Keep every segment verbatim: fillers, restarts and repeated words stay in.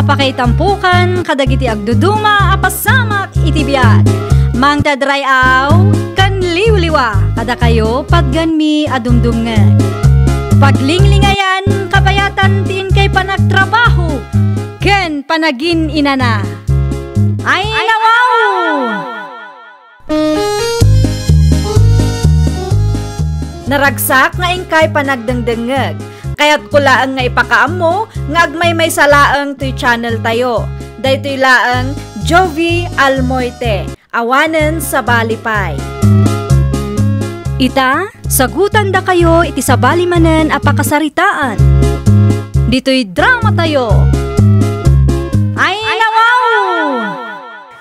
Pakaitampokan kadagiti agduduma a pasamak iti biag. Mangted ray-aw ken liwliwa kadakayo patganmi a dumdumngeg. Paglinglingayan kabayatan ti inkay panagtrabaho ken panagin-inana. Ay, nawaw! Naragsak nga inkay panagdengdengngeg. Kayatko laeng nga ipakaammo nga agmaymaysa laeng toy channel tayo. Daytoy laeng Jovie Almoite, awanen sabali pay. Ita, sagutandakayo iti sabali manen a pakasaritaan. Ditoy drama tayo. Ay, nawaw!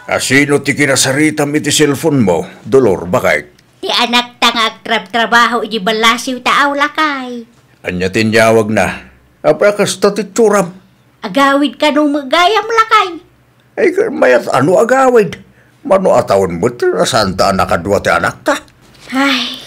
Asino ti kinasaritam iti cellphone mo, Dolor, baket? Ti anakta nga agtrabtrabaho iti ballasiw ta aw, lakay. Ania ti inyawagna? Apay a kasta ti itsuram? Agawid kano met gayam, lakay? Ay, mayat ano agawid? Mano a tawen met, saan ta a nakadua ti anakta? Ay.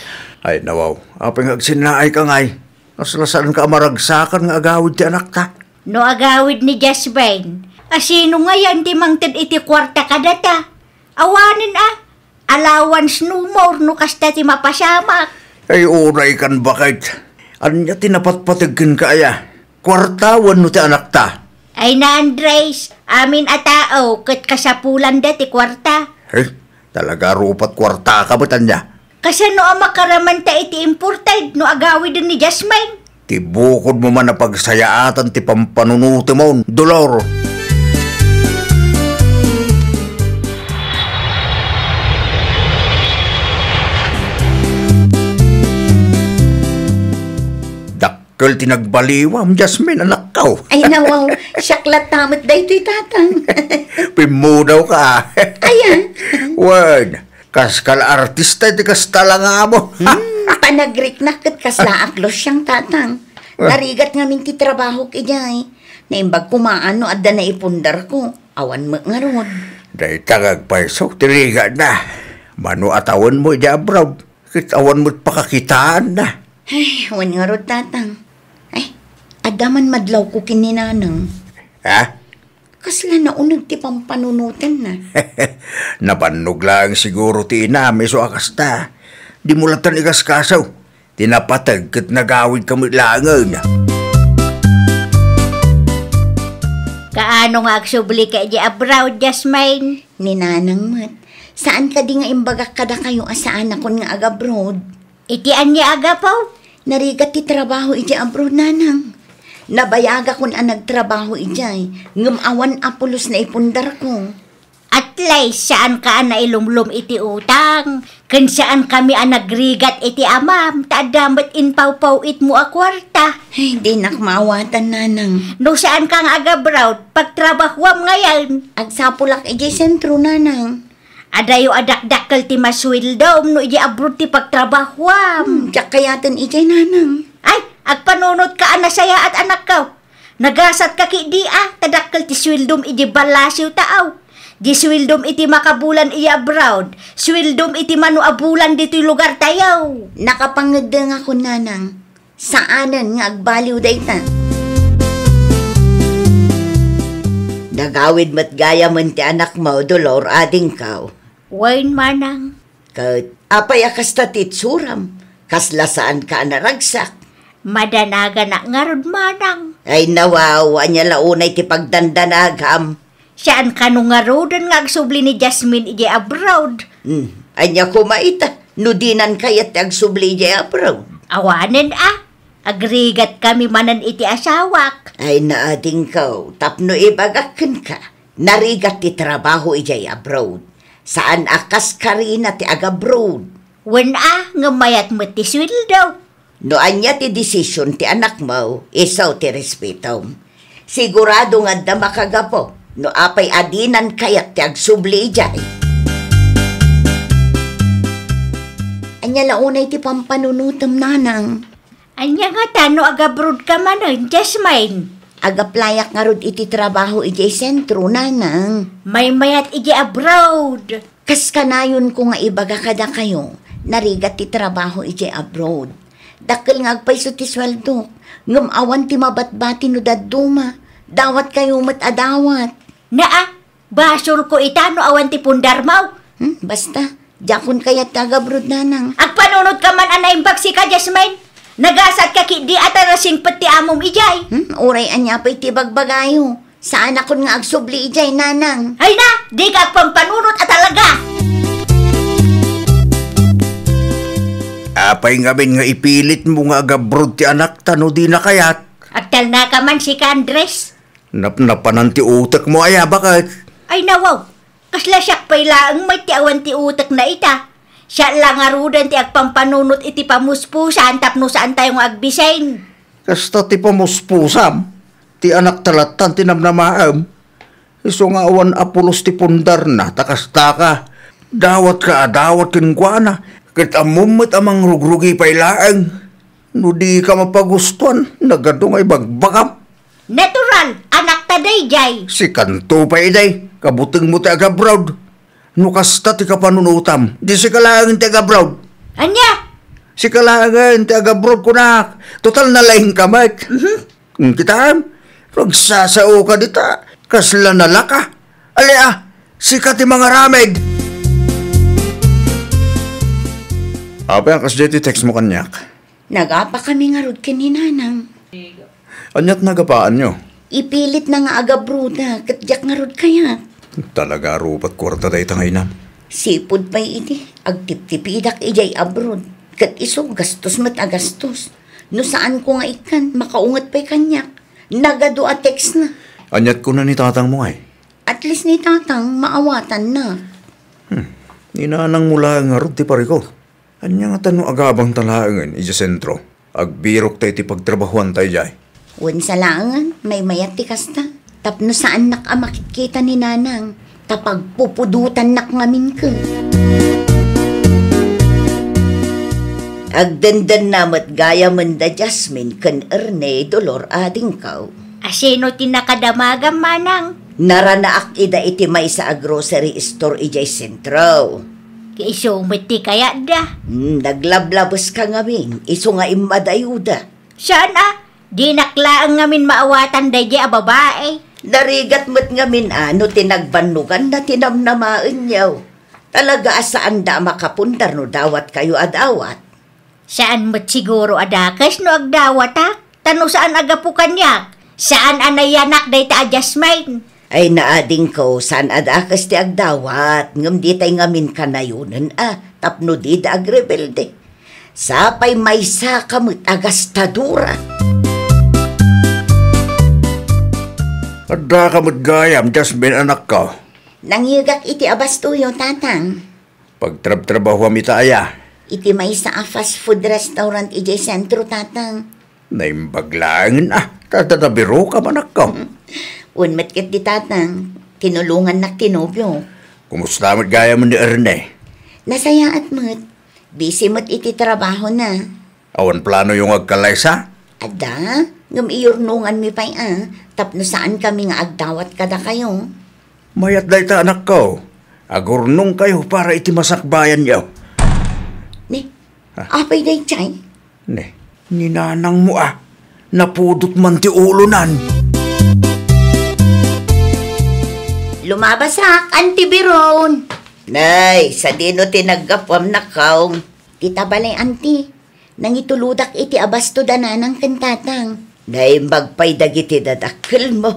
Ay, nawaw. Apay nga agsinnaayka ngay? Kasla saanka a maragsakan nga agawid ti anakta? No agawid ni Jasmine, asino ngayen ti mangted iti kuarta kadata? Awanen a, allowance no more no kasta ti mapasamak. Ay, unaykan, baket. Ania ti napatpateg kenka aya? Kuarta wenno ti anakta? Ay, na, Andres, amin a tao ket kasapulanda ti kuarta. Eh, talaga rupat kuartaka met ania? Kasano a makaramanta iti imported no agawiden ni Jasmine? Ti bukodmo man a pagsayaatan ti pampanunotemon, Dolor. Dakkel ti nagbaliwam, Jasmine, anakko. Ay, nawaw, siak latta met daytoy, tatang. Pimmudawka. Ayan. Wen, kaskala artista iti kasta la nga amo. Hmm, panagriknak ket kasla aklos siang, tatang. Ah. Narigat ngamin ti trabahok idiay. Naimbag koma no adda naipundarko. Awan met ngarud. Dayta nga agpayso ti rigatna. Mano a tawenmo idiay abroad. Ket awan met pakakitaanna. Ay, wen ngarud, tatang. Ay, adda man madlawko ken ni nanang. Ha? Kasla nauneg ti pampanunotenna. Nabannog laeng siguro ti inam isu a kasta. Dimo latta ikaskaso. Ti napateg ket nagawidka met laengen. Kaano nga agsublika idiay abroad, Jasmine? Ni nanang met. Saan kadi nga imbagak kadakayo a saanakon nga agabroad? Iti ania a gapu? Narigat ti trabaho idiay abroad, nanang. Nabayagakon a nagtrabaho idiay, ngem awan a pulos naipundarko. At least, saanka a nailumlom iti utang, ken saankami a nagrigat iti amam, ta adda met inpawpaw-itmo a kuarta. Ay, dinak maawatan, nanang. No saanka nga agabroad, pagtrabahuam ngayen. Agsapulak idiay sentro, nanang. Adayo a dakdakkel ti masueldom no idiay abroad ti pagtrabahuam. Hmm, diak kayaten idiay, nanang. Ay, agpanunotka a nasayaat, anakko. Nagasatka ketdi a, ta dakkel ti sueldom idiay ballasiw ta aw. Di sueldom iti makabulan idiay abroad, sueldom iti mano a bulan ditoy lugartayo. Nakapangeddengakon, nanang. Saanen nga agbaliw dayta. Nagawid met gayamen ti anakmo, Dolor, adingko. Wen, manang. Ket apay a kasta ti itsuram? Kasla saanka a naragsak? Madanaganak ngarud, manang. Ay, nawaw, ania la unay ti pagdandanagam? Saan kano ngaruden nga agsubli ni Jasmine idiay abroad? Hmm, ania koma ita, no dinan kayat ti agsubli idiay abroad? Awanen a, agrigat kami manen iti asawak. Ay, naadingko, tapno ibagak kenka, narigat ti trabaho idiay abroad. Saan a kas karina ti agabroad. Wen a, ngem mayat met ti sueldo. No ania ti desisyon ti anakmo, isu ti respetom. Sigurado nga adda makagapu no apay a dinan kayat ti agsubli idiay. Ania la unay ti pampanunotem, nanang? Ania ngata no agabroad ka manen, Jasmine? Agaplayak ngarud iti trabaho idiay sentro, nanang. Maymayat idiay abroad. Kas kanayonko nga ibaga kadakayo, narigat ti trabaho idiay abroad. Dakkel nga agpayso ti sueldok, ngem awan ti mabatbati no dadduma. Dawatkayo met a dawat. Naa, basolko ita no awan ti pundarmo. Hmm, basta, diakon kayat ti agabroad, nanang. Agpanunot ka man a naimbag sika, Jasmine. Nagasat ka ketdi a ta nasingpet ti amom idiay. Hmm, uray ania pay ti bagbagayo. Saanakon nga agsubli idiay, nanang. Ay na, dika agpampanunot a talaga. Apay ngamin nga ipilitmo nga agabroad ti anakta no dina kayat? Agtalna ka man sika, Andres. Napnapanan ti utekmo aya, baket? Ay, nawaw. Kasla siak pay laeng met ti awan ti utekna ita. Siak la ngaruden ti agpampanunot iti pamuspusan tapno saantayo nga agbisin. Kasta ti pamuspusam, ti anakta lattan ti namnamaem. Isu nga awan a pulos ti pundarna, ta kasta ka. Dawatka a dawat kenkuana, ket ammom met a mangrugrugi pay laeng. No dika mapagustuan, nagadu nga ibagbagam. Natural, anakta daydiay. Sikanto pay idi, kabutengmo ti agabroad. No kasta ti kapanunotam, di sika laengen ti agabroad. Ania? Sika laengen ti agabroad, kunak. Total, nalaingka met. Mhm. Hmm, kitaem, nagsasaoka dita. Kasla nalaka. Ali a, sika ti mangaramid. Apay a kasdiay ti textmo kaniak? Nagapakami ngarud ken ni Nanang. Ania't nagapaanyo? Ipilitna nga agabroadak, ket diak ngarud kayat. Talaga a rupat kuarta dayta nga inam. Sipud pay idi, agtiptipidak idiay abroad. Ket isu, gastos met a gastos. No saanko nga ikkan, makaunget pay kaniak. Nagadu a textna. Ania't kuna ni tatangmo, ay? At least ni tatang, maawatanna. Hmm. Ni nanangmo laeng ngarud ti parikut. Ania ngata no agabangta laengen idiay sentro? Agbirokta iti pagtrabahuanta idiay. Wen sa laengen, maymayat ti kasta. Tapno saannak a makitkita ni Nanang, ta pagpupudotannak ngamin ket. Agdendenna met gayamen da Jasmine ken Erne, Dolor, adingko. Asino ti nakadamagam, manang? Naranaak ida iti maysa a grocery store idiay sentro. Isu met ti kayatda. Hmm, naglablabeska ngamin, isu nga immadayuda. Saan a, dinak laeng ngamin maawatan daydiay a babai. Narigat met ngamin a no ti nagbannoganna ti namnamaenyo. Talaga a saanda a makapundar no dawatkayo a dawat. Saan met siguro a dakes no agdawatak, ta no saan a gapu kaniak, saan a nayanak dayta a Jasmine. Ay, naadingko, saan a dakes ti agdawat, ngem ditay ngamin kanayonen a, tapno dida agrebelde. Sapay maysaka met a gastadora. Addaka met gayam, Jasmine, anakko. Nangigak iti abastoyo, Tatang. Pagtrabtrabahuam ita aya? Iti maysa a fast food restaurant idiay sentro, Tatang. Naimbag laengen a, ta, ta, ta, biro ka, manakko. Wen met ket di, Tatang, tinulongannak ti nobio. Kumusta met gayam ni Erne? Nasayaat met. Busy met iti trabahona. Awan planoyo nga agkalaysa? Adda, ngem iyurnonganmi pay a, tapno saankami nga agdawat kadakayo. Mayat dayta, anakko. Agurnongkayo para iti masakbayanyo. Ni, ah, apay daydiay? Ni, ni nanangmo a. Napudot man ti ulonan. Lumabasak, Auntie Biron. Nay, sadino ti naggapuam, nakko? Ita balay, Auntie. Nangitulodak iti abasto da nanang ken tatang. Naimbag pay dagiti dadakkelmo.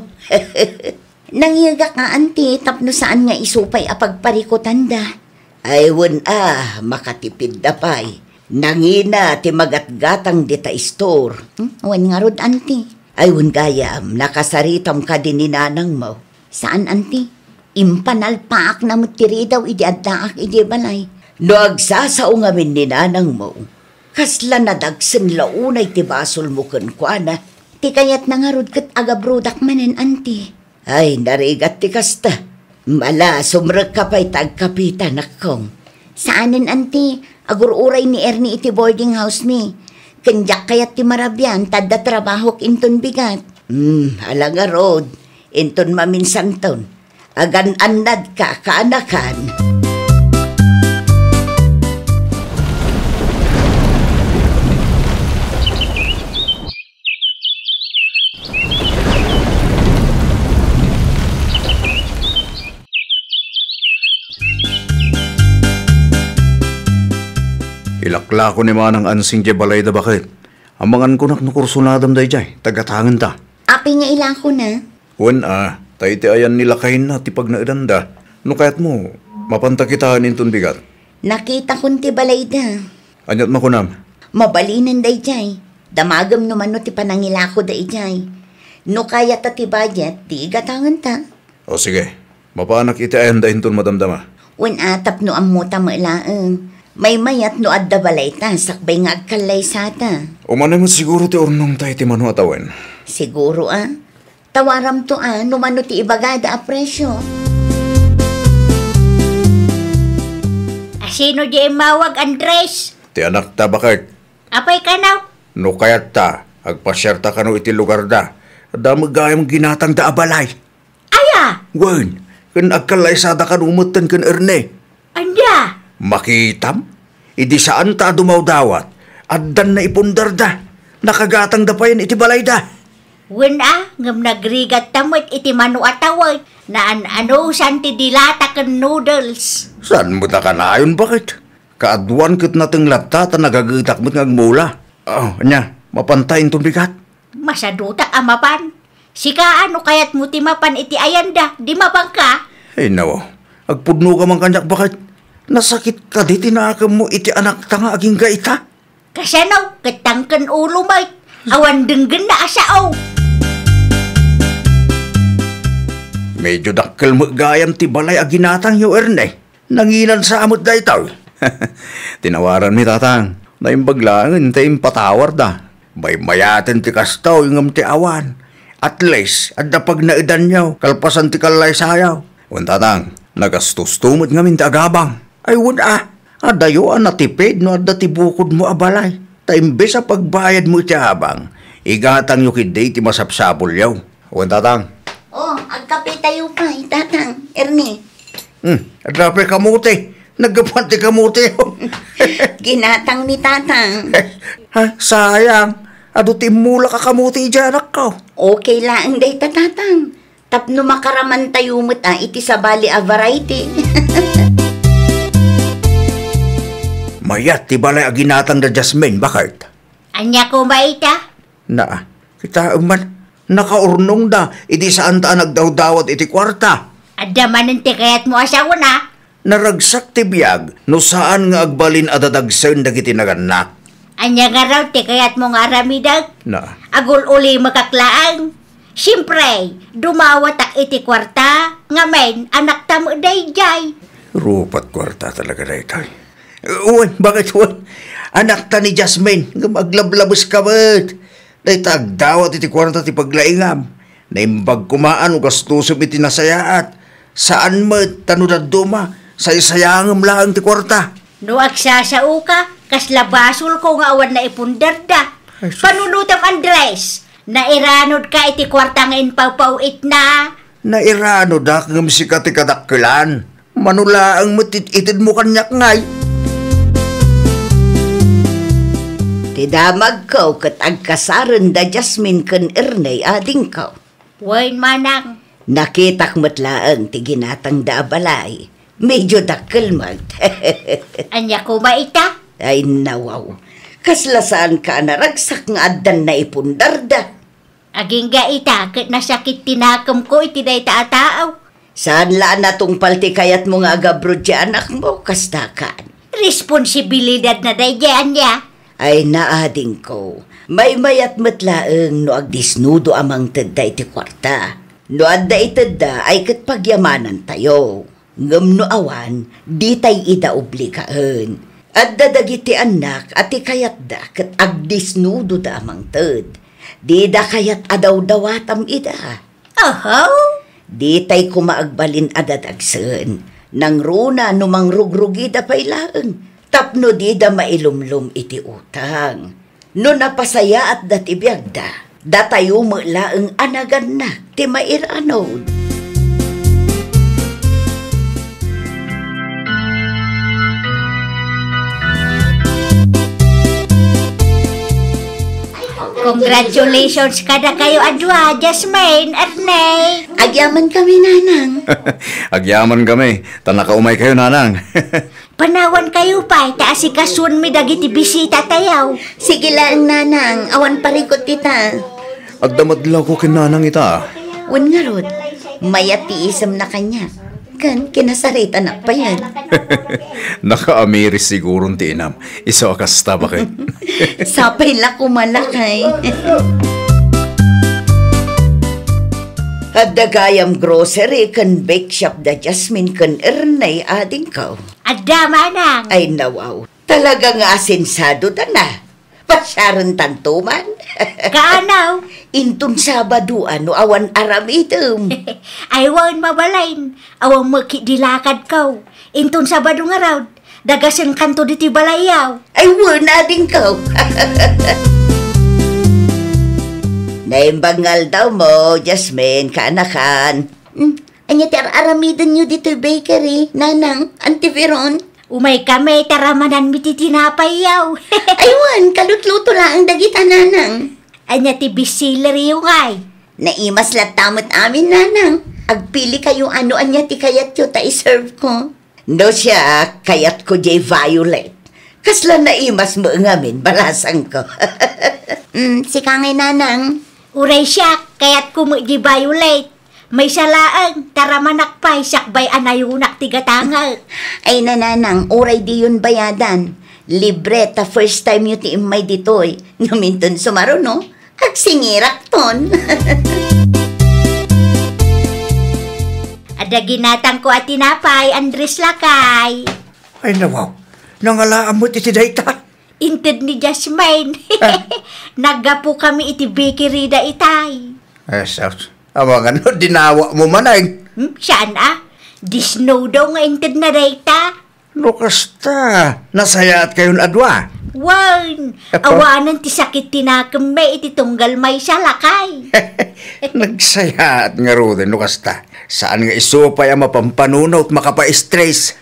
Nangigak a, Auntie, tapno saan nga isu pay a pagparikutanda. Ay, wen a, makatipidda pay. Nangina ti magatgatang dita istor. Hmm? Wen ngarud, Auntie. Ay, wen gayam, nakasaritam kadi ni nanangmo. Saan, Auntie? Impanalpaakna met ti ridaw idi addaak idiay balay. No agsasao ngamin ni nanangmo, kasla nadagsen la unay ti basolmo kenkuana? Ti kayatna ngarud ket agabrodak manen, Auntie. Ay, narigat ti kasta. Mala, sumrekka pay ta agkapita, nakkong. Saanen, Auntie. Agur-uray ni Ernie iti boarding house mi. Ken diak kayat ti marabian, ta adda trabahok inton bigat. Hmm, ala ngarud. Inton maminsanton, agan-annadka, kaanakan. Ilaklako ni Manang Ansing diay balayda, baket. Amangan kunak no kursunadam daydiay, ta gatangenta. Apay nga ilakona? Wen a, ta iti ayan ni lakayna ti pagnaedanda. No kayatmo, mapanta kitaen inton bigat. Nakitakon ti balayda. Ania't makunam? Mabalinen daydiay. Damagem no mano ti panangilakoda idiay. No kayata ti budget, di igatangenta. O sige, mapanak iti ayanda inton madamdama. Wen a, tapno ammota met laeng. Maymayat no adda balayta, sakbay nga agkallaysata. Umanay met siguro ti urnongta iti mano a tawen. Siguro a. Tawaramto a, no mano ti ibagada a presio. Asino di immawag, Andres? Ti anakta, baket. Apay kano? No kayatta, agpasiarta kano iti lugarda. Adda met gayam ginatangda a balay. Aya? Wen, ken agkallaysada kano metten ken Erne. Ania? Makitam? Idi saanta a dumawdawat, addan naipundarda. Nakagatangda payen iti balayda. Wen a, ngem nagrigatta met iti mano a tawen. Naan-anusan ti dilata ken noodles. Saan met a kanayon, baket? Kaaduan ket nateng latta ta nagagetak met nga agmula. O, ania, mapanta inton bigat? Masadutak a mapan. Sika a, no kayatmo ti mapan iti ayanda, di mapanka? Ay, nawaw. Agpudnoka man kaniak, baket. Nasakit kadi ti nakemmo iti anakta nga agingga ita? Kasano? Ket tangken ulo met. Awan denggenna a sao. Medyo dakkel met gayam ti balay a ginatangyo, Erne. Nanginansa met daytoy. Tinawaranmi, Tatang. Naimbag laengen ta impatawarda. Maymayaten ti kastoy ngem ti awan. At least, adda pagnaedanyo, kalpasan ti kallaysayo. Wen, Tatang, nagastusto met ngamin ti agabang. Ay, wen a, adayo a natipid no adda ti bukodmo a balay. Ta imbes a pagbayadmo iti abang, igatangyo ketdi ti masapsapulyo. Wen, Tatang. O, agkapetayo pay, Tatang. Ernie. Hmm, adda pay kamote. Naggapuan ti kamote. Ginatang ni Tatang. Ha, sayang. Adu ti immulak a kamote idiay anakko. Okay laeng dayta, Tatang. Tapno makaramantayo met a iti sabali a variety. Mayat ti balay a ginatang da Jasmine, baket? Ania koma ita? Naa, kitaem man, nakaurnongda idi saanta a nagdawdawat iti kuarta. Adda manen ti kayatmo a saona? Naragsak ti biag no saan nga agbalin a dadagsen dagiti nagannak. Ania ngarud ti kayatmo nga aramidek? Na. Agul-ulimekak laeng. Siempre, dumawatak iti kuarta, ngamin, anakta met daydiay. Rupat kuarta talaga daytoy. Wen, baket wen? Anakta ni Jasmine, ngem aglablabeska met. Dayta agdawat iti kuarta ti paglaingam. Naimbag koma a no gastusem iti nasayaat. Saan met ta no dadduma, saysayangem laeng ti kuarta. No agsasaoka, kasla basolko nga awan naipundarda. Ay, sus. Panunotem, Andres, nairanodka iti kuarta nga impawpaw-itna? Nairanodak ngem sika ti kadakkelan. Mano laeng met ti itedmo kaniak ngay? Ti damagko ket agkasaren da Jasmine ken Erney, adingko. Wen, manang. Nakitak met laeng ti ginatangda a balay. Medyo dakkel met. Ania koma ita? Ay, nawaw. Kasla saanka a naragsak nga addan naipundarda. Agingga ita ket nasakit ti nakemko iti dayta a tao. Saan la a natungpal ti kayatmo nga agabroad ti anakmo, kasta kan? Responsibilidadna daydiay, ania? Ay, naadingko, maymayat met laeng no agdisnudo a mangtedda iti kuarta. No adda itedda ay ket pagyamanantayo. Ngem no awan, ditay ida obligaen. Adda dagiti annak a ti kayatda ket agdisnudoda a mangted. Dida kayat a dawdawatam ida. Aha! Ditay koma agbalin a dadagsen. Nangruna no mangrugrugida pay laeng, tapno dida mailumlom iti utang. No napasayaatda ti biagda, datayo met laeng a nagannak ti mairanod. Congratulations kadakayo a dua, Jasmine, Erney. Agyaman kami, Nanang. Agyaman kami. Ta nakaumay kayo, Nanang. Panawankayo pay ta asikasuenmi dagiti bisitatayo. Sige laeng, nanang, awan parikut ita. Adda madlawko ken nanang ita. Wen ngarud, mayat ti isemna kaniak. Ken kinasaritanak payen. Nakaamiris siguron ti inam. Isu a kasta, baket. Sapay la koma, lakay. Adda gayam grocery ken bake shop da Jasmine ken Ernay, adingko. Adda, manang. Ay, nawaw. Talaga nga asensado da na. Pasiarentanto man. Kaanaw? Inton Sabado, no awan aramidem. Ay, wen, mabalin. Awan met ketdi lakadko. Inton Sabado ngarud, dagasenkanto ditoy balayyo. Ay, wen, adingko. Naimbag nga aldawmo, Jasmine, kaanakan. Hmm, ania ti ar-aramidenyo ditoy bakery, nanang, Auntie Veron? Umaykami, ta ramananmi ti tinapayyo. Ay, wen, kalutluto laeng dagita, nanang. Ania ti bestselleryo ngay? Naimas latta met amin, nanang. Agpilikayo no ania ti kayatyo ta iserveko. No siak, kayatko diay violet. Kasla naimas met ngamin, balasangko. Mm, sika ngay, nanang? Uray siak, kayatko met diay violet. Maysa laeng, ta ramanak pay, sakbay a nayonak ti gatangek. Ay, nanang, uray diyon bayadan. Libre, ta first time yo ti immay ditoy. Ngem inton sumaruno, agsingirakton. Adda ginatangko a tinapay, Andres, lakay. Ay, nawaw. Nangalaam met iti dayta. Inted ni Jasmine. Ah. Naggapukami iti bakery da itay. Eh, sus. Amangan no dinawatmo manen. Hmm? Saan a? Disnudo nga intedna dayta. No kasta, nasayaatkayon a dua? Wen, apo, awanen ti sakit ti nakemmi iti tunggal maysa, lakay. Nagsayaat ngaruden no kasta. Saan nga isu pay a mapampanuno ket makapa-stress.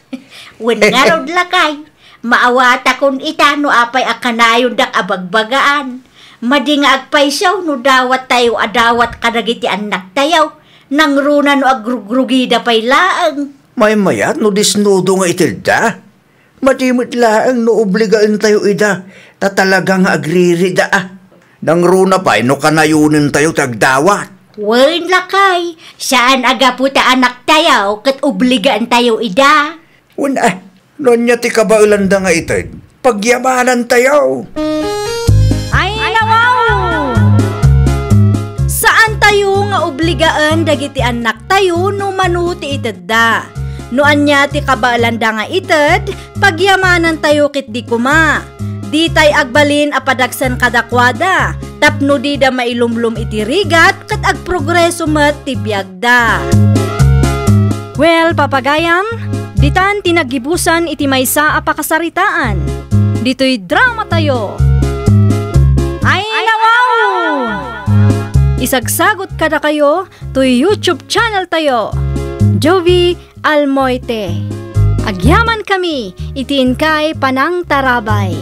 Wen ngarud, lakay. Maawatakon ita no apay a kanayondak a bagbagaan. Madi nga agpayso no dawattayo a dawat kadagiti annaktayo. Nangruna no agrugrugida pay laeng. Maymayat no disnudo nga itedda. Madi met laeng no obligaentayo ida, ta talaga nga agririda a. Nangruna pay no kanayonentayo ti agdawat. Wen, lakay, saan a gapu ta anaktayo ket obligaentayo ida. Wen, ah, no ania ti kabaelanda nga ited, pagyamanantayo. Ay, nawaw! Saantayo nga obligaen dagiti annaktayo no mano ti itedda. No ania ti kabaelanda nga ited, pagyamanantayo ketdi koma. Ditay agbalin a padagsen kadakuada, tapno dida mailumlom iti rigat ket agprogreso met ti biagda. Well, papagayam, ditan ti naggibusan iti maysa a pakasaritaan. Ditoy dramatayo. Ay, nawaw! Isagsagot kadakayo toy YouTube channel tayo, Jovie Almoite. Agyamankami iti inkay panangtarabay.